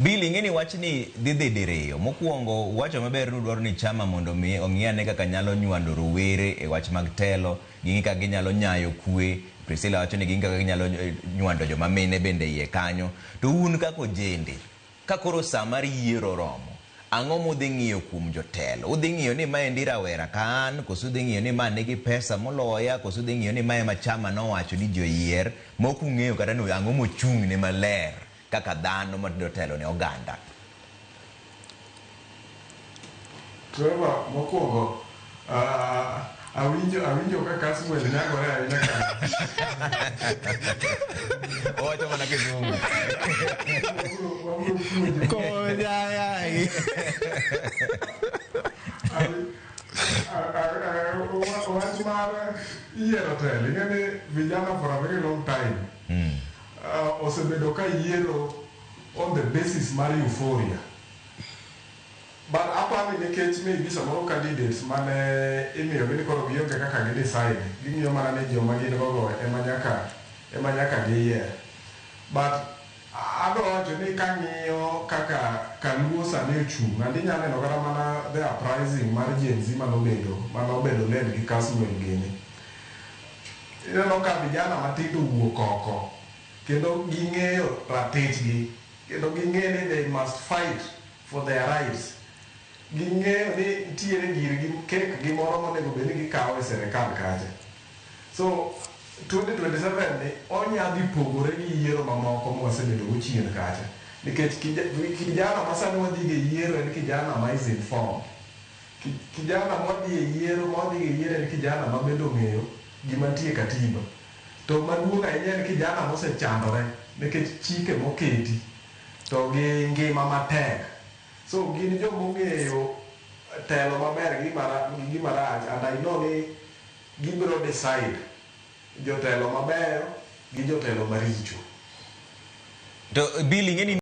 Bill, ing'e ni wachni dhi dhi diriyo. Mokwongo, uwacho maber ni udwaro ni chama mondo mi ong'i ane kaka nyalo nywando rowere e wach mag telo, ging'i kaka ginyalo nyayo kwe. Priscilla wacho ni ging'i kaka ginyalo nywando joma mine bende iye kanyo. To un kaka ojende, ka koro saa mar yiero oromo, ang'o mudhi ng'iyo kuom jotelo? Udhi ng'iyo ni maendi rawera ka an, koso udhi ng'iyo ni ma nigi pesa moloya, koso udhi ng'iyo ni ma ema chama nowacho ni ji oyier, ma ok ung'eyo kata ni ang'o mochung'ne maler kaka dhano madwa telo ne oganda? Trevor, mokwongo awinjo ka Kasmuel nyagore ahinya ka. Owacho mana kizungu. Wabiro puonje. Konya yayi. Wach mar yiero telo, ing'e ni vijana for a very long time osebedo ka yiero on the basis mar euphoria. But aparo ni nikech maybe samoro candidates mane imiyogi ni koro gionge kaka gi decide, ging'iyo mana ni joma gin go go ema nyaka giyier. But adwa wacho ni kang'iyo kaka Kaluo sani ochung', and inya neno kata mana the uprising mar Gen Z manobedo led gi Kasmuel gini. Ineno ka vijana matindo owuok oko kendo ging'eyo ratichgi kendo ging'eyo ni they must fight for their rights. Ging'eyo ni nitiere girgi kek gi moro monego bed ni gikawo e sirikal kacha. So 2027 ni onya dhi pogore gi yiero mamoko mwasebedo go chien kacha. Nikech kijana ma sani wadhi go e yiero en kijana ma is informed. Kijana mwadhi e yiero mwadhi go e yiero en kijana ma bende ong'eyo gima nitie e katiba. To maduong' ahinya en kijana mosechandore nikech chike moketi to gi ngima matek. So gin jomong'eyo telo maber gi gima rach, and I know ni gibiro decide jotelo mabeyo gi jotelo maricho. To Bill, ing'e ni